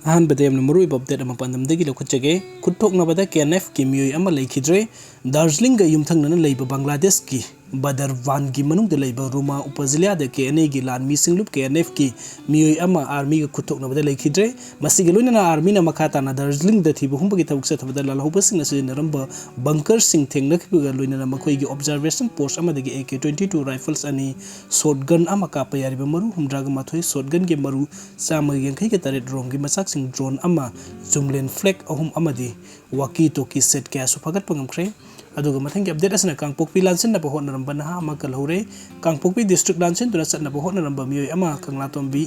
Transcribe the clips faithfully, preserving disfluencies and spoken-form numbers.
ꯑꯍꯥꯟꯕꯗ ꯌꯥꯝꯅ ꯃꯔꯨꯑꯣꯏꯕ ꯑꯞꯗꯦꯠ ꯑꯃ ꯄꯥꯟꯗꯝꯗꯒꯤ ꯂꯧꯈꯠꯆꯒꯦ꯫ ꯈꯨꯠ ꯊꯣꯛꯅꯕꯗ ꯀꯦ ꯑꯦꯟ ꯑꯦꯐꯀꯤ ꯃꯤꯑꯣꯏ ꯑꯃ ꯂꯩꯈꯤꯗ꯭ꯔꯦ꯫ ꯗꯥꯔꯖꯤꯂꯤꯡꯒ ꯌꯨꯝꯊꯪꯅꯅ ꯂꯩꯕ ꯕꯪꯒ꯭ꯂꯥꯗꯦꯁꯀꯤ ꯕꯗꯔꯚꯥꯟꯒꯤ ꯃꯅꯨꯡꯗ ꯂꯩꯕ ꯔꯨꯃꯥ ꯎꯄꯖꯤꯂꯥꯗ ꯀꯦ ꯑꯦꯟ ꯑꯦꯒꯤ ꯂꯥꯟꯃꯤꯁꯤꯡ ꯂꯨꯞ ꯀꯦ ꯑꯦꯟ ꯑꯦꯐꯀꯤ ꯃꯤꯑꯣꯏ ꯑꯃ ꯑꯥꯔꯃꯤꯒ ꯈꯨꯠ ꯊꯣꯛꯅꯕꯗ ꯂꯩꯈꯤꯗ꯭ꯔꯦ꯫ ꯃꯁꯤꯒ ꯂꯣꯏꯅꯅ ꯑꯥꯔꯃꯤꯅ ꯃꯈꯥ ꯇꯥꯅ ꯗꯥꯔꯖꯤꯂꯤꯡꯗ ꯊꯤꯕ ꯍꯨꯝꯕꯒꯤ ꯊꯕꯛ ꯆꯠꯊꯕꯗ ꯂꯥꯜꯍꯧꯕꯁꯤꯡꯅ ꯁꯤꯖꯤꯟꯅꯔꯝꯕ ꯕꯪꯀꯔꯁꯤꯡ ꯊꯦꯡꯅꯈꯤꯕꯒ ꯂꯣꯏꯅꯅ ꯃꯈꯣꯏꯒꯤ ꯑꯣꯕꯖꯥꯔꯕꯦꯁꯟ ꯄꯣꯁ ꯑꯃꯗꯒꯤ A K twenty two rifles ꯑꯅꯤ, ꯁꯣꯠꯒꯟ ꯑꯃ, ꯀꯥꯞꯄ ꯌꯥꯔꯤꯕ ꯃꯔꯨ ꯍꯨꯝꯗ꯭ꯔꯥꯒ ꯃꯥꯊꯣꯏ, ꯁꯣꯠꯒꯟꯒꯤ ꯃꯔꯨ ꯆꯥꯝꯃꯒ ꯌꯥꯡꯈꯩꯒ ꯇꯔꯦꯠ, ꯔꯣꯝꯒꯤ ꯃꯆꯥꯛꯁꯤꯡ, ꯗ꯭ꯔꯣꯟ ꯑꯃ, ꯖꯨꯝꯂꯦꯟ ꯐ꯭ꯂꯦꯛ ꯑꯍꯨꯝ ꯑꯃꯗꯤ ꯋꯥꯀꯤ ꯇꯣꯀꯤ ꯁꯦꯠ ꯀꯌꯥꯁꯨ ꯐꯥꯒꯠꯄ ꯉꯝꯈ꯭ꯔꯦ꯫ ꯑꯗꯨꯒ ꯃꯊꯪꯒꯤ ꯑꯞꯗꯦꯠ ꯑꯁꯤꯅ ꯀꯥꯡꯄꯣꯛꯄꯤ ꯂꯥꯟꯁꯤꯟꯅꯕ ꯍꯣꯠꯅꯔꯝꯕ ꯅꯍꯥ ꯑꯃ ꯀꯜꯍꯧꯔꯦ꯫ ꯀꯥꯡꯄꯣꯛꯄꯤ ꯗꯤꯁꯇ꯭ꯔꯤꯛ ꯂꯥꯟꯁꯤꯟꯗꯨꯅ ꯆꯠꯅꯕ ꯍꯣꯠꯅꯔꯝꯕ ꯃꯤꯑꯣꯏ ꯑꯃ ꯀꯪꯂꯥꯇꯣꯝꯕꯤ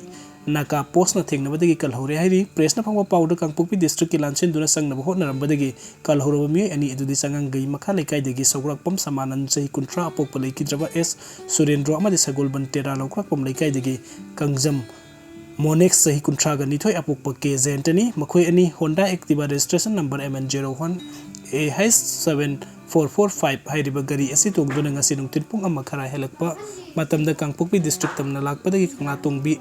ꯅꯥꯀꯥ ꯄꯣꯁꯅ ꯊꯦꯡꯅꯕꯗꯒꯤ ꯀꯜꯍꯧꯔꯦ ꯍꯥꯏꯔꯤ꯫ ꯄ꯭ꯔꯦꯁꯅ ꯐꯪꯕ ꯄꯥꯎꯗ ꯀꯥꯡꯄꯣꯛꯄꯤ ꯗꯤꯁꯇ꯭ꯔꯤꯛꯀꯤ ꯂꯥꯟꯁꯤꯟꯗꯨꯅ ꯆꯪꯅꯕ ꯍꯣꯠꯅꯔꯝꯕꯗꯒꯤ ꯀꯜꯍꯧꯔꯕ ꯃꯤꯑꯣꯏ ꯑꯅꯤ ꯑꯗꯨꯗꯤ ꯆꯉꯥꯡꯒꯩ ꯃꯈꯥ ꯂꯩꯀꯥꯏꯗꯒꯤ ꯁꯧꯒ꯭ꯔꯥꯛꯄꯝ ꯁꯃꯥꯅꯟ ꯆꯍꯤ ꯀꯨꯟꯊ꯭ꯔꯥ ꯑꯄꯣꯛꯄ ꯂꯩꯈꯤꯗ꯭ꯔꯕ ꯑꯦꯁ ꯁꯨꯔꯦꯟꯗ꯭ꯔꯣ ꯑꯃꯗꯤ ꯁꯒꯣꯜꯕꯟ ꯇꯦꯔꯥ ꯂꯧꯀ꯭ꯔꯥꯛꯄꯝ ꯂꯩꯀꯥꯏꯗꯒꯤ ꯀꯪꯖꯝ ꯃꯣꯅꯦꯛꯁ ꯆꯍꯤ ꯀꯨꯟꯊ꯭ꯔꯥꯒ ꯅꯤꯊꯣꯏ ꯑꯄꯣꯛꯄ ꯀꯦ ꯖꯌꯟꯇꯅꯤ꯫ ꯃꯈꯣꯏ ꯑꯅꯤ Honda Activa registration number M N zero one A H seven four four five ꯍꯥꯏꯔꯤꯕ ꯒꯥꯔꯤ ꯑꯁꯤ ꯇꯣꯡꯗꯨꯅ ꯉꯁꯤ ꯅꯨꯡꯊꯤꯜ ꯄꯨꯡ ꯑꯃ ꯈꯔ ꯍꯦꯜꯂꯛꯄ ꯃꯇꯝꯗ ꯀꯥꯡꯄꯣꯛꯄꯤ ꯗꯤꯁꯇ꯭ꯔꯤꯛ ꯇꯝꯅ ꯂꯥꯛꯄꯗꯒꯤ ꯀꯪꯂꯥꯇꯣꯡꯕꯤ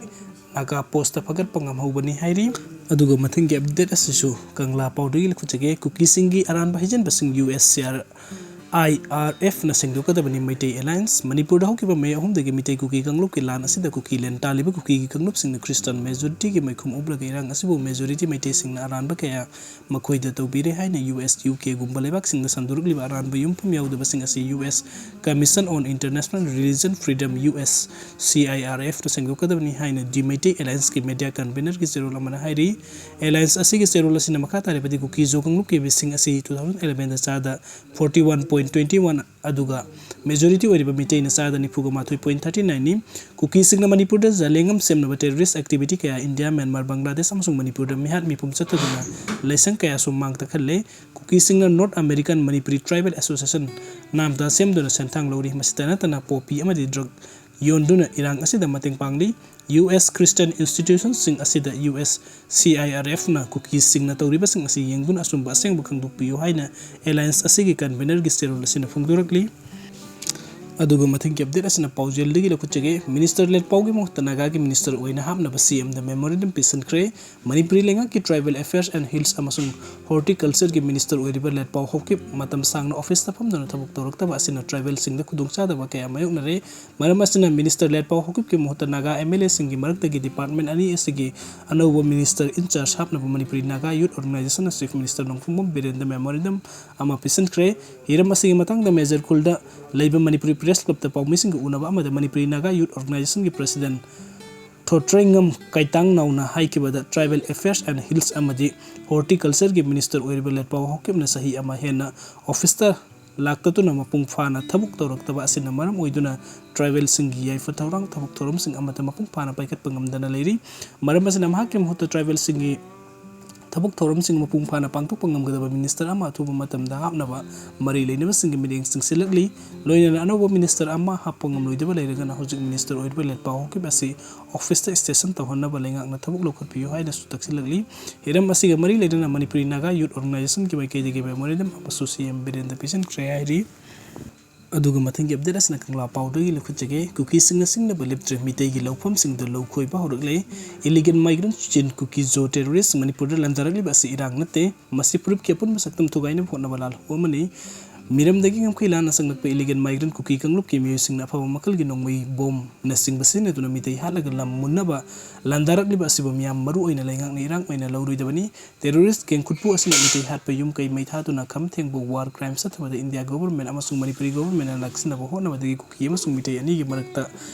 ꯅꯥꯒꯥ ꯄꯣꯁꯇ ꯐꯒꯠꯄ ꯉꯝꯍꯧꯕꯅꯤ ꯍꯥꯏꯔꯤ꯫ ꯑꯗꯨꯒ ꯃꯊꯪꯒꯤ ꯑꯞꯗꯦꯠ ꯑꯁꯤꯁꯨ ꯀꯪꯂꯥ ꯄꯥꯎꯗꯒꯤ ꯂꯧꯈꯠꯆꯒꯦ꯫ ꯀꯨꯀꯤꯁꯤꯡꯒꯤ ꯑꯔꯥꯟꯕ ꯍꯩꯖꯤꯟꯕꯁꯤꯡ ꯌꯨ ꯑꯦꯁ ꯁꯤ ꯑꯥꯔ ꯑꯥꯏ ꯑꯥꯔ ꯑꯦꯐꯅ ꯁꯦꯡꯗꯣꯛꯀꯗꯕꯅꯤ꯫ ꯃꯩꯇꯩ ꯑꯦꯂꯥꯏꯟꯁ꯫ ꯃꯅꯤꯄꯨꯔꯗ ꯍꯧꯈꯤꯕ ꯃꯦ ꯑꯍꯨꯝꯗꯒꯤ ꯃꯤꯇꯩ ꯀꯨꯀꯤ ꯀꯥꯡꯂꯨꯞꯀꯤ ꯂꯥꯟ ꯑꯁꯤꯗ ꯀꯨꯀꯤꯂꯦꯟ ꯇꯥꯜꯂꯤꯕ ꯀꯨꯀꯤꯒꯤ ꯀꯥꯡꯂꯨꯞꯁꯤꯡꯅ ꯈ꯭ꯔꯤꯁꯇꯥꯟ ꯃꯦꯖꯣꯔꯤꯇꯤꯒꯤ ꯃꯥꯏꯈꯨꯝ ꯎꯞꯂꯒ ꯏꯔꯥꯡ ꯑꯁꯤꯕꯨ ꯃꯦꯖꯣꯔꯤꯇꯤ ꯃꯩꯇꯩꯁꯤꯡꯅ ꯑꯔꯥꯟꯕ ꯀꯌꯥ ꯃꯈꯣꯏꯗ ꯇꯧꯕꯤꯔꯦ ꯍꯥꯏꯅ ꯌꯨ ꯑꯦꯁ, ꯌꯨ ꯀꯦꯒꯨꯝꯕ ꯂꯩꯕꯥꯛꯁꯤꯡꯗ ꯁꯟꯗꯣꯔꯛꯂꯤꯕ ꯑꯔꯥꯟꯕ ꯌꯨꯝꯐꯝ ꯌꯥꯎꯗꯕꯁꯤꯡ ꯑꯁꯤ U S Commission on International Religion Freedom, U S C I R ꯑꯦꯐꯅ ꯁꯦꯡꯗꯣꯛꯀꯗꯕꯅꯤ ꯍꯥꯏꯅ ꯗꯤ ꯃꯩꯇꯩ ꯑꯦꯂꯥꯏꯟꯁꯀꯤ ꯃꯦꯗꯤꯌꯥ ꯀꯟꯚꯤꯅꯔꯒꯤ ꯆꯦꯔꯣꯜ ꯑꯃꯅ ꯍꯥꯏꯔꯤ꯫ ꯑꯦꯂꯥꯏꯟꯁ ꯑꯁꯤꯒꯤ ꯆꯦꯔꯣꯜ ꯑꯁꯤꯅ ꯃꯈꯥ ꯇꯥꯔꯤꯕꯗꯤ ꯀꯨꯀꯤ ꯖꯣ ꯀꯥꯡꯂꯨꯞꯀꯤ ꯃꯤꯁꯤꯡ ꯑꯁꯤ ꯇꯨ ꯊꯥꯎꯖꯟ ꯑꯦꯂꯚꯦꯟꯗ ꯆꯥꯗ forty one point twenty one ꯑꯗꯨꯒ ꯃꯦꯖꯣꯔꯤꯇꯤ ꯑꯣꯏꯔꯤꯕ ꯃꯤꯇꯩꯅ ꯆꯥꯗ ꯅꯤꯐꯨꯒ ꯃꯥꯊꯣꯏ ꯄꯣꯏꯟ ꯊꯥꯔꯇꯤ ꯅꯥꯏꯟꯅꯤ꯫ ꯀꯨꯀꯤꯁꯤꯡꯅ ꯃꯅꯤꯄꯨꯔꯗ ꯖꯂꯦꯡꯉꯝ ꯁꯦꯝꯅꯕ ꯇꯦꯔꯣꯔꯤꯁ ꯑꯦꯛꯇꯤꯚꯤꯇꯤ ꯀꯌꯥ ꯏꯟꯗꯤꯌꯥ, ꯃ꯭ꯌꯥꯟꯃꯥꯔ, ꯕꯪꯒ꯭ꯂꯥꯗꯦꯁ ꯑꯃꯁꯨꯡ ꯃꯅꯤꯄꯨꯔꯗ ꯃꯤꯍꯥꯠ ꯃꯤꯄꯨꯝ ꯆꯠꯊꯗꯨꯅ ꯂꯥꯏꯁꯪ ꯀꯌꯥꯁꯨ ꯃꯥꯡ ꯇꯥꯛꯍꯜꯂꯦ꯫ ꯀꯨꯀꯤꯁꯤꯡꯅ north American Manipuri tribal association, ꯅꯥꯝꯗ, ꯁꯦꯝꯗꯨꯅ ꯁꯦꯟꯊꯥꯡ ꯂꯧꯔꯤ꯫ ꯃꯁꯤꯇ ꯅꯠꯇꯅ ꯄꯣꯄꯤ ꯑꯃꯗꯤ ꯗ꯭ꯔꯒ ꯌꯣꯟꯗꯨꯅ ꯏꯔꯥꯡ ꯑꯁꯤꯗ ꯃꯇꯦꯡ ꯄꯥꯡꯂꯤ꯫ ꯌꯨ ꯑꯦꯁ ꯈ꯭ꯔꯤꯁꯇꯤꯌꯥꯟ ꯏꯟꯁꯇꯤꯇ꯭ꯌꯨꯁꯟꯁꯤꯡ ꯑꯁꯤꯗ U S C I R ꯑꯦꯐꯅ ꯀꯨꯀꯤꯁꯤꯡꯅ ꯇꯧꯔꯤꯕꯁꯤꯡ ꯑꯁꯤ ꯌꯦꯡꯗꯨꯅ ꯑꯆꯨꯝꯕ ꯑꯁꯦꯡꯕ ꯈꯪꯗꯣꯛꯄꯤꯌꯨ ꯍꯥꯏꯅ ꯑꯦꯂꯥꯏꯟꯁ ꯑꯁꯤꯒꯤ ꯀꯟꯚꯤꯅꯔꯒꯤ ꯆꯦꯔꯣꯜ ꯑꯁꯤꯅ ꯐꯣꯡꯗꯣꯔꯛꯂꯤ꯫ ꯑꯗꯨꯒ ꯃꯊꯪꯒꯤ ꯑꯞꯗꯦꯠ ꯑꯁꯤꯅ ꯄꯥꯎꯖꯦꯜꯗꯒꯤ ꯂꯧꯈꯠꯆꯒꯦ꯫ ꯃꯤꯅꯤꯁꯇꯔ ꯂꯦꯠꯄꯥꯎꯒꯤ ꯃꯍꯨꯠꯇ ꯅꯥꯒꯥꯒꯤ ꯃꯤꯅꯤꯁꯇꯔ ꯑꯣꯏꯅ ꯍꯥꯞꯅꯕ ꯁꯤ ꯑꯦꯝꯗ ꯃꯦꯃꯣꯔꯦꯟꯗꯝ ꯄꯤꯁꯤꯟꯈ꯭ꯔꯦ꯫ ꯃꯅꯤꯄꯨꯔꯤ ꯂꯩꯉꯥꯛꯀꯤ ꯇ꯭ꯔꯥꯏꯕꯦꯜ ꯑꯦꯐꯤꯌꯔꯁ ꯑꯦꯟ ꯍꯤꯜꯁ ꯑꯃꯁꯨꯡ ꯍꯣꯔꯇꯤꯀꯜꯆꯔꯒꯤ ꯃꯤꯅꯤꯁꯇꯔ ꯑꯣꯏꯔꯤꯕ ꯂꯦꯠꯄꯥꯎ ꯍꯣꯀꯤꯞ ꯃꯇꯝ ꯁꯥꯡꯅ ꯑꯣꯐꯤꯁꯇ ꯐꯝꯗꯨꯅ ꯊꯕꯛ ꯇꯧꯔꯛꯇꯕ ꯑꯁꯤꯅ ꯇ꯭ꯔꯥꯏꯕꯦꯜꯁꯤꯡꯗ ꯈꯨꯗꯣꯡꯆꯥꯗꯕ ꯀꯌꯥ ꯃꯥꯌꯣꯛꯅꯔꯦ꯫ ꯃꯔꯝ ꯑꯁꯤꯅ ꯃꯤꯅꯤꯁꯇꯔ ꯂꯦꯠꯄꯥꯎ ꯍꯣꯀꯤꯞꯀꯤ ꯃꯍꯨꯠꯇ ꯅꯥꯒꯥ ꯑꯦꯝ ꯑꯦꯜ ꯑꯦꯁꯤꯡꯒꯤ ꯃꯔꯛꯇꯒꯤ ꯗꯤꯄꯥꯔꯠꯃꯦꯟ ꯑꯅꯤ ꯑꯁꯤꯒꯤ ꯑꯅꯧꯕ ꯃꯤꯅꯤꯁꯇꯔ ꯏꯟ ꯆꯥꯔꯖ ꯍꯥꯞꯅꯕ ꯃꯅꯤꯄꯨꯔꯤ ꯅꯥꯒꯥ ꯌꯨꯠ ꯑꯣꯔꯒꯅꯥꯏꯖꯦꯁꯟꯅ ꯆꯤꯐ ꯃꯤꯅꯤꯁꯇꯔ ꯅꯣꯡꯊꯣꯝꯕꯝ ꯕꯤꯔꯦꯟꯗ ꯃꯦꯃꯣꯔꯦꯟꯗꯝ ꯑꯃ ꯄꯤꯁꯤꯟꯈ꯭ꯔꯦ꯫ ꯍꯤꯔꯝ ꯑꯁꯤꯒꯤ ꯃꯇꯥꯡꯗ ꯃꯦꯖꯔ ꯈꯨꯜꯗ ꯂꯩꯕ ꯃꯅꯤꯄꯨꯔꯤ ꯄ꯭ꯔꯦꯁ ꯀ꯭ꯂꯕꯇ ꯄꯥꯎꯃꯤꯁꯤꯡꯒ ꯎꯅꯕ ꯑꯃꯗ ꯃꯅꯤꯄꯨꯔꯤ ꯅꯥꯒꯥ ꯌꯨꯠ ꯑꯣꯔꯒꯅꯥꯏꯖꯦꯁꯟꯒꯤ ꯄ꯭ꯔꯁꯤꯗꯦꯟ ꯊꯣꯇ꯭ꯔꯦꯡꯉꯝ ꯀꯩꯇꯥꯡꯅꯥꯎꯅ ꯍꯥꯏꯈꯤꯕꯗ, ꯇ꯭ꯔꯥꯏꯕꯦꯜ ꯑꯦꯐꯤꯌꯔꯁ ꯑꯦꯟ ꯍꯤꯜꯁ ꯑꯃꯗꯤ ꯍꯣꯔꯇꯤꯀꯜꯆꯔꯒꯤ ꯃꯤꯅꯤꯁꯇꯔ ꯑꯣꯏꯔꯤꯕ ꯂꯦꯠꯄꯥꯎ ꯍꯣꯀꯤꯞꯅ ꯆꯍꯤ ꯑꯃ ꯍꯦꯟꯅ ꯑꯣꯐꯤꯁꯇ ꯂꯥꯛꯇꯗꯨꯅ ꯃꯄꯨꯡ ꯐꯥꯅ ꯊꯕꯛ ꯇꯧꯔꯛꯇꯕ ꯑꯁꯤꯅ ꯃꯔꯝ ꯑꯣꯏꯗꯨꯅ ꯇ꯭ꯔꯥꯏꯕꯦꯜꯁꯤꯡꯒꯤ ꯌꯥꯏꯐ ꯊꯧꯔꯥꯡ ꯊꯕꯛ ꯊꯧꯔꯝꯁꯤꯡ ꯑꯃꯠꯇ ꯃꯄꯨꯡ ꯐꯥꯅ ꯄꯥꯏꯈꯠꯄ ꯉꯝꯗꯅ ꯂꯩꯔꯤ꯫ ꯃꯔꯝ ꯑꯁꯤꯅ ꯃꯍꯥꯛꯀꯤ ꯃꯍꯨꯠꯇ ꯇ꯭ꯔꯥꯏꯕꯦꯜꯁꯤꯡꯒꯤ ꯊꯕꯛ ꯊꯧꯔꯝꯁꯤꯡ ꯃꯄꯨꯡ ꯐꯥꯅ ꯄꯥꯡꯊꯣꯛꯄ ꯉꯝꯒꯗꯕ ꯃꯤꯅꯤꯁꯇꯔ ꯑꯃ ꯑꯊꯨꯕ ꯃꯇꯝꯗ ꯍꯥꯞꯅꯕ ꯃꯔꯤ ꯂꯩꯅꯕꯁꯤꯡꯒꯤ ꯃꯤꯠꯌꯦꯡ ꯆꯪꯁꯤꯜꯂꯛꯂꯤ꯫ ꯂꯣꯏꯅꯅ ꯑꯅꯧꯕ ꯃꯤꯅꯤꯁꯇꯔ ꯑꯃ ꯍꯥꯞꯄ ꯉꯝꯂꯣꯏꯗꯕ ꯂꯩꯔꯒꯅ ꯍꯧꯖꯤꯛ ꯃꯤꯅꯤꯁꯇꯔ ꯑꯣꯏꯔꯤꯕ ꯂꯦꯠꯄꯥꯎ ꯍꯣꯀꯤꯞ ꯑꯁꯤ ꯑꯣꯐꯤꯁꯇ ꯁ꯭ꯇꯦꯁꯟ ꯇꯧꯍꯟꯅꯕ ꯂꯩꯉꯥꯛꯅ ꯊꯕꯛ ꯂꯧꯈꯠꯄꯤꯌꯨ ꯍꯥꯏꯅꯁꯨ ꯇꯛꯁꯤꯜꯂꯛꯂꯤ꯫ ꯍꯤꯔꯝ ꯑꯁꯤꯒ ꯃꯔꯤ ꯂꯩꯅꯅ ꯃꯅꯤꯄꯨꯔꯤ ꯅꯥꯒꯥ ꯌꯨꯠ ꯑꯣꯔꯒꯅꯥꯏꯖꯦꯁꯟꯒꯤ ꯃꯥꯏꯀꯩꯗꯒꯤ ꯃꯦꯃꯣꯔꯦꯟꯗꯝ ꯑꯃꯁꯨ ꯁꯤ ꯑꯦꯝ ꯕꯤꯔꯦꯟꯗ ꯄꯤꯁꯤꯟꯈ꯭ꯔꯦ ꯍꯥꯏꯔꯤ꯫ ꯑꯗꯨꯒ ꯃꯊꯪꯒꯤ ꯑꯞꯗꯦꯠ ꯑꯁꯤꯅ ꯀꯪꯂꯥ ꯄꯥꯎꯗꯒꯤ ꯂꯧꯈꯠꯆꯒꯦ꯫ ꯀꯨꯀꯤꯁꯤꯡꯅ ꯁꯤꯡꯅꯕ ꯂꯦꯞꯇ꯭ꯔꯦ, ꯃꯤꯇꯩꯒꯤ ꯂꯧꯐꯝꯁꯤꯡꯗ ꯂꯧ ꯈꯣꯏꯕ ꯍꯧꯔꯛꯂꯦ꯫ ꯏꯂꯤꯒꯦꯜ ꯃꯥꯏꯒ꯭ꯔꯦꯟꯠ ꯆꯤꯟ ꯀꯨꯀꯤ ꯖꯣ ꯇꯦꯔꯣꯔꯤꯁ ꯃꯅꯤꯄꯨꯔꯗ ꯂꯥꯟꯗꯥꯔꯛꯂꯤꯕ ꯑꯁꯤ ꯏꯔꯥꯡ ꯅꯠꯇꯦ, ꯃꯁꯤ ꯐꯨꯔꯨꯞꯀꯤ ꯑꯄꯨꯟꯕ ꯁꯛꯇꯝ ꯊꯨꯒꯥꯏꯅꯕ ꯍꯣꯠꯅꯕ ꯂꯥꯜꯍꯧꯕ ꯑꯃꯅꯤ꯫ ꯃꯤꯔꯝꯗꯒꯤ ꯉꯝꯈꯩ ꯂꯥꯟꯅ ꯆꯪꯂꯛꯄ ꯏꯂꯤꯒꯦꯜ ꯃꯥꯏꯒ꯭ꯔꯦꯟꯠ ꯀꯨꯀꯤ ꯀꯥꯡꯂꯨꯞꯀꯤ ꯃꯤꯑꯣꯏꯁꯤꯡꯅ ꯑꯐꯕ ꯃꯈꯜꯒꯤ ꯅꯣꯡꯃꯩ ꯕꯣꯝꯅꯆꯤꯡꯕ ꯁꯤꯖꯤꯟꯅꯗꯨꯅ ꯃꯤꯇꯩ ꯍꯥꯠꯂꯒ ꯂꯝ ꯃꯨꯟꯅꯕ ꯂꯥꯟꯗꯥꯔꯛꯂꯤꯕ ꯑꯁꯤꯕꯨ ꯃꯤꯌꯥꯝ ꯃꯔꯨ ꯑꯣꯏꯅ ꯂꯩꯉꯥꯛꯅ ꯏꯔꯥꯡ ꯑꯣꯏꯅ ꯂꯧꯔꯣꯏꯗꯕꯅꯤ꯫ ꯇꯦꯔꯣꯔꯤꯁ ꯒꯦꯡ ꯈꯨꯠꯄꯨ ꯑꯁꯤꯅ ꯃꯤꯇꯩ ꯍꯥꯠꯄ, ꯌꯨꯝ ꯀꯩ ꯃꯩ ꯊꯥꯗꯨꯅ ꯈꯝ ꯊꯦꯡꯕ ꯋꯥꯔ ꯀ꯭ꯔꯥꯏꯝ ꯆꯠꯊꯕꯗ ꯏꯟꯗꯤꯌꯥ ꯒꯣꯚꯔꯟꯃꯦꯟꯠ ꯑꯃꯁꯨꯡ ꯃꯅꯤꯄꯨꯔꯤ ꯒꯣꯚꯔꯟꯃꯦꯟꯠꯅ ꯂꯥꯛꯁꯤꯟꯅꯕ ꯍꯣꯠꯅꯕꯗꯒꯤ ꯀꯨꯀꯤ ꯑꯃꯁꯨꯡ ꯃꯤꯇꯩ ꯑꯅꯤꯒꯤ ꯃꯔꯛꯇ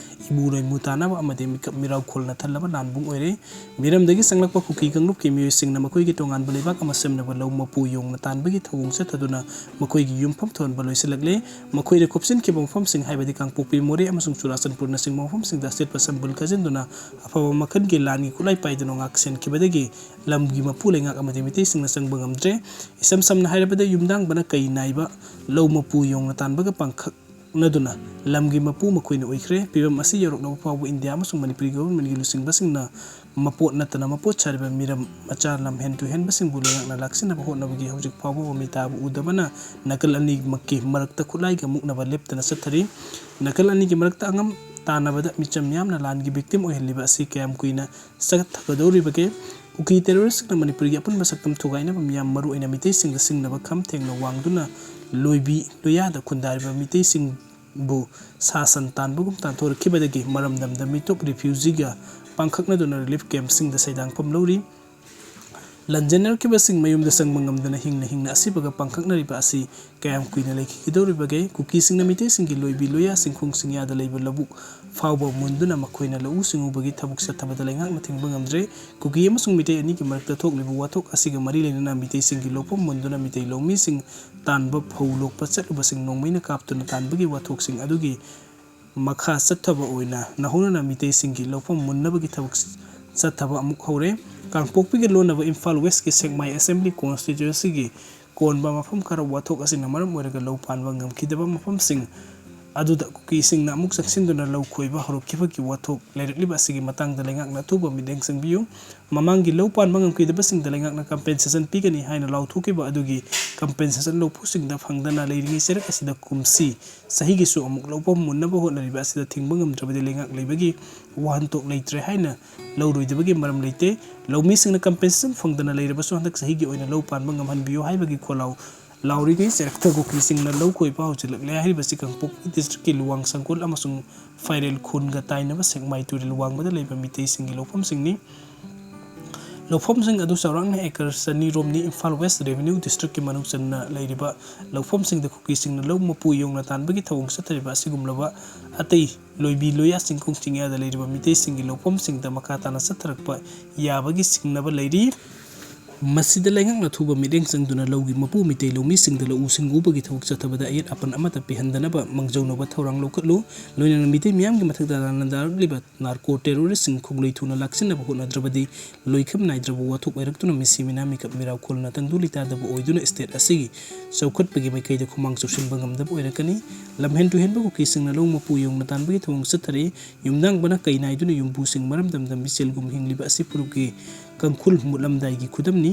ꯏꯃꯨ ꯂꯣꯏꯃꯨ ꯇꯥꯅꯕ ꯑꯃꯗꯤ ꯃꯤꯀꯞ ꯃꯤꯔꯥꯎ ꯈꯣꯜꯅ ꯊꯜꯂꯕ ꯂꯥꯟꯕꯨꯡ ꯑꯣꯏꯔꯦ꯫ ꯃꯤꯔꯝꯗꯒꯤ ꯆꯪꯂꯛꯄ ꯀꯨꯀꯤ ꯀꯥꯡꯂꯨꯞꯀꯤ ꯃꯤꯑꯣꯏꯁꯤꯡꯅ ꯃꯈꯣꯏꯒꯤ ꯇꯣꯉꯥꯟꯕ ꯂꯩꯕꯥꯛ ꯑꯃ ꯁꯦꯝꯅꯕ ꯂꯧ ꯃꯄꯨ ꯌꯣꯡꯅ ꯇꯥꯟꯕꯒꯤ ꯊꯧꯑꯣꯡ ꯆꯠꯊꯗꯨꯅ ꯃꯈꯣꯏꯒꯤ ꯌꯨꯝꯐꯝ ꯊꯣꯟꯕ ꯂꯣꯏꯁꯤꯜꯂꯛꯂꯦ꯫ ꯃꯈꯣꯏꯗ ꯈꯣꯞꯆꯤꯟꯈꯤꯕ ꯃꯐꯝꯁꯤꯡ ꯍꯥꯏꯕꯗꯤ ꯀꯥꯡꯄꯣꯛꯄꯤ, ꯃꯣꯔꯦ ꯑꯃꯁꯨꯡ ꯆꯨꯔꯥꯆꯥꯟꯄꯨꯔꯅꯆꯤꯡꯕ ꯃꯐꯝꯁꯤꯡꯗ ꯑꯆꯦꯠꯄ ꯁꯝꯕꯜ ꯈꯥꯖꯤꯟꯗꯨꯅ ꯑꯐꯕ ꯃꯈꯜꯒꯤ ꯂꯥꯟꯒꯤ ꯈꯨꯠꯂꯥꯏ ꯄꯥꯏꯗꯨꯅ ꯉꯥꯛ ꯁꯦꯟꯈꯤꯕꯗꯒꯤ ꯂꯝꯒꯤ ꯃꯄꯨ ꯂꯩꯉꯥꯛ ꯑꯃꯗꯤ ꯃꯤꯇꯩꯁꯤꯡꯅ ꯆꯪꯕ ꯉꯝꯗ꯭ꯔꯦ꯫ ꯏꯁꯝ ꯁꯝꯅ ꯍꯥꯏꯔꯕꯗ, ꯌꯨꯝꯗꯥꯡꯕꯅ ꯀꯩ ꯅꯥꯏꯕ ꯂꯧ ꯃꯄꯨ ꯌꯣꯡꯅ ꯇꯥꯟꯕꯒ ꯄꯥꯡꯈꯛꯅꯗꯨꯅ ꯂꯝꯒꯤ ꯃꯄꯨ ꯃꯈꯣꯏꯅ ꯑꯣꯏꯈ꯭ꯔꯦ꯫ ꯐꯤꯕꯝ ꯑꯁꯤ ꯌꯧꯔꯛꯂꯕ ꯐꯥꯎꯕ ꯏꯟꯗꯤꯌꯥ ꯑꯃꯁꯨꯡ ꯃꯅꯤꯄꯨꯔꯤ ꯒꯣꯚꯔꯟꯃꯦꯟꯠꯀꯤ ꯂꯨꯆꯤꯡꯕꯁꯤꯡꯅ ꯃꯄꯣꯠ ꯅꯠꯇꯅ ꯃꯄꯣꯠ ꯁꯥꯔꯤꯕ ꯃꯤꯔꯝ ꯃꯆꯥ ꯂꯝꯍꯦꯟ ꯇꯨꯍꯦꯟꯕꯁꯤꯡꯕꯨ ꯂꯩꯉꯥꯛꯅ ꯂꯥꯛꯁꯤꯟꯅꯕ ꯍꯣꯠꯅꯕꯒꯤ ꯍꯧꯖꯤꯛ ꯐꯥꯎꯕ ꯃꯃꯤ ꯇꯥꯕ ꯎꯗꯕꯅ ꯅꯥꯀꯜ ꯑꯅꯤꯃꯛꯀꯤ ꯃꯔꯛꯇ ꯈꯨꯠꯂꯥꯏꯒ ꯃꯨꯛꯅꯕ ꯂꯦꯞꯇꯅ ꯆꯠꯊꯔꯤ꯫ ꯅꯥꯀꯜ ꯑꯅꯤꯒꯤ ꯃꯔꯛꯇ ꯑꯉꯝ ꯇꯥꯟꯅꯕꯗ ꯃꯤꯆꯝ ꯌꯥꯝꯅ ꯂꯥꯟꯒꯤ victim ꯑꯣꯏꯍꯜꯂꯤꯕ ꯑꯁꯤ ꯀꯌꯥꯝ ꯀꯨꯏꯅ ꯆꯠꯊꯒꯗꯧꯔꯤꯕꯒꯦ? ꯀꯨꯀꯤ terroristꯁꯤꯡꯅ ꯃꯅꯤꯄꯨꯔꯒꯤ ꯑꯄꯨꯟꯕ ꯁꯛꯇꯝ ꯊꯨꯒꯥꯏꯅꯕ ꯃꯤꯌꯥꯝ, ꯃꯔꯨꯑꯣꯏꯅ ꯃꯤꯇꯩꯁꯤꯡꯗ ꯁꯤꯡꯅꯕ ꯈꯝ ꯊꯦꯡꯅ ꯋꯥꯡꯗꯨꯅ ꯂꯣꯏꯕꯤ ꯂꯣꯌꯥꯗ ꯈꯨꯟꯗꯥꯔꯤꯕ ꯃꯤꯇꯩꯁꯤꯡꯕꯨ ꯁꯥ ꯁꯟ ꯇꯥꯟꯕꯒꯨꯝ ꯇꯥꯟꯊꯣꯔꯛꯈꯤꯕꯗꯒꯤ ꯃꯔꯝꯗꯝꯗ ꯃꯤꯇꯣꯞ refugeeꯒ ꯄꯥꯡꯈꯛꯅꯗꯨꯅ relief campꯁꯤꯡꯗ ꯁꯩꯗꯥꯡꯐꯝ ꯂꯧꯔꯤ꯫ ꯂꯥꯟꯖꯦꯟꯅꯔꯛꯈꯤꯕꯁꯤꯡ ꯃꯌꯨꯝꯗ ꯆꯪꯕ ꯉꯝꯗꯅ ꯍꯤꯡꯅ ꯍꯤꯡꯅ ꯑꯁꯤꯕꯒ ꯄꯥꯡꯈꯛꯅꯔꯤꯕ ꯑꯁꯤ ꯀꯌꯥꯝ ꯀꯨꯏꯅ ꯂꯩꯈꯤꯒꯗꯧꯔꯤꯕꯒꯦ? ꯀꯨꯀꯤꯁꯤꯡꯅ ꯃꯤꯇꯩꯁꯤꯡꯒꯤ ꯂꯣꯏꯕꯤ ꯂꯣꯌꯥ ꯆꯤꯡꯈꯣꯡ ꯆꯤꯡꯌꯥꯗ ꯂꯩꯕ ꯂꯧꯕꯨꯛ ꯐꯥꯎꯕ ꯃꯨꯟꯗꯨꯅ ꯃꯈꯣꯏꯅ ꯂꯧꯎ ꯁꯤꯡꯎꯕꯒꯤ ꯊꯕꯛ ꯆꯠꯊꯕꯗ ꯂꯩꯉꯥꯛꯅ ꯊꯤꯡꯕ ꯉꯝꯗ꯭ꯔꯦ꯫ ꯀꯨꯀꯤ ꯑꯃꯁꯨꯡ ꯃꯤꯇꯩ ꯑꯅꯤꯒꯤ ꯃꯔꯛꯇ ꯊꯣꯛꯂꯤꯕ ꯋꯥꯊꯣꯛ ꯑꯁꯤꯒ ꯃꯔꯤ ꯂꯩꯅꯅ ꯃꯤꯇꯩꯁꯤꯡꯒꯤ ꯂꯧꯐꯝ ꯃꯨꯟꯗꯨꯅ ꯃꯤꯇꯩ ꯂꯧꯃꯤꯁꯤꯡ ꯇꯥꯟꯕ ꯐꯧ ꯂꯣꯛꯄ ꯆꯠꯂꯨꯕꯁꯤꯡ ꯅꯣꯡꯃꯩꯅ ꯀꯥꯞꯇꯨꯅ ꯇꯥꯟꯕꯒꯤ ꯋꯥꯊꯣꯛꯁꯤꯡ ꯑꯗꯨꯒꯤ ꯃꯈꯥ ꯆꯠꯊꯕ ꯑꯣꯏꯅ ꯅꯧꯍꯧꯅꯅ ꯃꯤꯇꯩꯁꯤꯡꯒꯤ ꯂꯧꯐꯝ ꯃꯨꯟꯅꯕꯒꯤ ꯊꯕꯛ ꯆꯠꯊꯕ ꯑꯃꯨꯛ ꯍꯧꯔꯦ꯫ ꯀꯥꯡꯄꯣꯛꯄꯤꯒ ꯂꯣꯟꯅꯕ ꯏꯝꯐꯥꯜ Westꯀꯤ ꯁꯦꯛꯃꯥꯏ Assembly Constituencyꯒꯤ ꯀꯣꯟꯕ ꯃꯐꯝ ꯈꯔ ꯋꯥꯊꯣꯛ ꯑꯁꯤꯅ ꯃꯔꯝ ꯑꯣꯏꯔꯒ ꯂꯧ ꯄꯥꯟꯕ ꯉꯝꯈꯤꯗꯕ ꯃꯐꯝꯁꯤꯡ ꯑꯗꯨꯗ ꯀꯨꯀꯤꯁꯤꯡꯅ ꯑꯃꯨꯛ ꯆꯪꯁꯤꯟꯗꯨꯅ ꯂꯧ ꯈꯣꯏꯕ ꯍꯧꯔꯛꯈꯤꯕꯒꯤ ꯋꯥꯊꯣꯛ ꯂꯩꯔꯛꯂꯤꯕ ꯑꯁꯤꯒꯤ ꯃꯇꯥꯡꯗ ꯂꯩꯉꯥꯛꯅ ꯑꯊꯨꯕ ꯃꯤꯠꯌꯦꯡ ꯆꯪꯕꯤꯌꯨ꯫ ꯃꯃꯥꯡꯒꯤ ꯂꯧ ꯄꯥꯟꯕ ꯉꯝꯈꯤꯗꯕꯁꯤꯡꯗ ꯂꯩꯉꯥꯛꯅ compensation ꯄꯤꯒꯅꯤ ꯍꯥꯏꯅ ꯂꯥꯎꯊꯣꯛꯈꯤꯕ ꯑꯗꯨꯒꯤ compensation ꯂꯧꯐꯝꯁꯤꯡꯗ ꯐꯪꯗꯅ ꯂꯩꯔꯤꯉꯩ ꯆꯩꯔꯛ ꯑꯁꯤꯗ ꯀꯨꯝꯁꯤ ꯆꯍꯤꯒꯤꯁꯨ ꯑꯃꯨꯛ ꯂꯧꯐꯝ ꯃꯨꯟꯅꯕ ꯍꯣꯠꯅꯔꯤꯕ ꯑꯁꯤꯗ ꯊꯤꯡꯕ ꯉꯝꯗ꯭ꯔꯕꯗꯤ ꯂꯩꯉꯥꯛ ꯂꯩꯕꯒꯤ ꯋꯥꯍꯟꯊꯣꯛ ꯂꯩꯇ꯭ꯔꯦ ꯍꯥꯏꯅ ꯂꯧꯔꯣꯏꯗꯕꯒꯤ ꯃꯔꯝ ꯂꯩꯇꯦ꯫ ꯂꯧꯃꯤꯁꯤꯡꯅ compensation ꯐꯪꯗꯅ ꯂꯩꯔꯕꯁꯨ ꯍꯟꯗꯛ ꯆꯍꯤꯒꯤ ꯑꯣꯏꯅ ꯂꯧ ꯄꯥꯟꯕ ꯉꯝꯍꯟꯕꯤꯌꯨ ꯍꯥꯏꯕꯒꯤ ꯈꯣꯜꯂꯥꯎ ꯂꯥꯎꯔꯤꯉꯩ ꯆꯩꯔꯛꯇ ꯀꯨꯀꯤꯁꯤꯡꯅ ꯂꯧ ꯈꯣꯏꯕ ꯍꯧꯖꯤꯜꯂꯛꯂꯦ꯫ ꯍꯥꯏꯔꯤꯕꯁꯤ ꯀꯥꯡꯄꯣꯛꯄꯤ districtꯀꯤ ꯂꯨꯋꯥꯡ ꯁꯪꯀꯨꯜ ꯑꯃꯁꯨꯡ ꯐꯥꯏꯔꯦꯜ ꯈꯨꯟꯒ ꯇꯥꯏꯅꯕ ꯁꯦꯛꯃꯥꯏ ꯇꯨꯔꯦꯜ ꯋꯥꯡꯃꯗ ꯂꯩꯕ ꯃꯤꯇꯩꯁꯤꯡꯒꯤ ꯂꯧꯐꯝꯁꯤꯡꯅꯤ꯫ ꯂꯧꯐꯝꯁꯤꯡ ꯑꯗꯨ ꯆꯥꯎꯔꯥꯛꯅ acre ꯆꯅꯤ ꯔꯣꯝꯅꯤ꯫ ꯏꯝꯐꯥꯜ West Revenue Districtꯀꯤ ꯃꯅꯨꯡ ꯆꯟꯅ ꯂꯩꯔꯤꯕ ꯂꯧꯐꯝꯁꯤꯡꯗ ꯀꯨꯀꯤꯁꯤꯡꯅ ꯂꯧ ꯃꯄꯨ ꯌꯧꯅ ꯇꯥꯟꯕꯒꯤ ꯊꯧꯑꯣꯡ ꯆꯠꯊꯔꯤꯕ ꯑꯁꯤꯒꯨꯝꯂꯕ ꯑꯇꯩ ꯂꯣꯏꯕꯤ ꯂꯣꯌꯥ ꯆꯤꯡꯈꯣꯡ ꯆꯤꯡꯌꯥꯗ ꯂꯩꯔꯤꯕ ꯃꯤꯇꯩꯁꯤꯡꯒꯤ ꯂꯧꯐꯝꯁꯤꯡꯗ ꯃꯈꯥ ꯇꯥꯅ ꯆꯠꯊꯔꯛꯄ ꯌꯥꯕꯒꯤ ꯆꯤꯡꯅꯕ ꯂꯩꯔꯤ꯫ ꯃꯁꯤꯗ ꯂꯩꯉꯥꯛꯅ ꯑꯊꯨꯕ ꯃꯤꯠꯌꯦꯡ ꯆꯪꯗꯨꯅ ꯂꯧꯒꯤ ꯃꯄꯨ ꯃꯤꯇꯩ ꯂꯧꯃꯤꯁꯤꯡꯗ ꯂꯧꯎ ꯁꯤꯡꯎꯕꯒꯤ ꯊꯕꯛ ꯆꯠꯊꯕꯗ ꯑꯌꯦꯠ ꯑꯄꯟ ꯑꯃꯠꯇ ꯄꯤꯍꯟꯗꯅꯕ ꯃꯥꯡꯖꯧꯅꯕ ꯊꯧꯔꯥꯡ ꯂꯧꯈꯠꯂꯨ꯫ ꯂꯣꯏꯅꯅ ꯃꯤꯇꯩ ꯃꯤꯌꯥꯝꯒꯤ ꯃꯊꯛꯇ ꯂꯥꯟꯅ ꯗꯥꯔꯛꯂꯤꯕ ꯅꯥꯔꯀꯣ ꯇꯦꯔꯣꯔꯤꯁꯁꯤꯡ ꯈꯣꯡꯂꯣꯏ ꯊꯨꯅ ꯂꯥꯛꯁꯤꯟꯅꯕ ꯍꯣꯠꯅꯗ꯭ꯔꯕꯗꯤ ꯂꯣꯏꯈꯝ ꯅꯥꯏꯗ꯭ꯔꯕ ꯋꯥꯊꯣꯛ ꯑꯣꯏꯔꯛꯇꯨꯅ ꯃꯤꯁꯤ ꯃꯤꯅꯥ ꯃꯤꯀꯞ ꯃꯤꯔꯥꯎ ꯈꯣꯜꯅ ꯇꯪꯗꯨ ꯂꯩꯇꯥꯗꯕ ꯑꯣꯏꯗꯨꯅ ꯁ꯭ꯇꯦꯠ ꯑꯁꯤꯒꯤ ꯆꯥꯎꯈꯠꯄꯒꯤ ꯃꯥꯏꯀꯩꯗ ꯈꯨꯃꯥꯡ ꯆꯥꯎꯁꯤꯟꯕ ꯉꯝꯗꯕ ꯑꯣꯏꯔꯛꯀꯅꯤ꯫ ꯂꯝꯍꯦꯟ ꯇꯨꯍꯦꯟꯕ ꯀꯨꯀꯤꯁꯤꯡꯅ ꯂꯧ ꯃꯄꯨ ꯌꯧꯅ ꯇꯥꯟꯕꯒꯤ ꯊꯧꯑꯣꯡ ꯆꯠꯊꯔꯤ꯫ ꯌꯨꯝꯅꯥꯡꯕꯅ ꯀꯩ ꯅꯥꯏꯗꯨꯅ ꯌꯨꯝꯕꯨꯁꯤꯡ ꯃꯔꯝꯗꯝꯗ ꯃꯤꯆꯦꯜꯒꯨꯝ ꯍꯤꯡꯂꯤꯕ ꯑꯁꯤ ꯐꯨꯔꯨꯞꯀꯤ ꯀꯥꯡꯈꯨꯜ ꯃꯨꯠꯂꯝꯗꯥꯏꯒꯤ ꯈꯨꯗꯝꯅꯤ꯫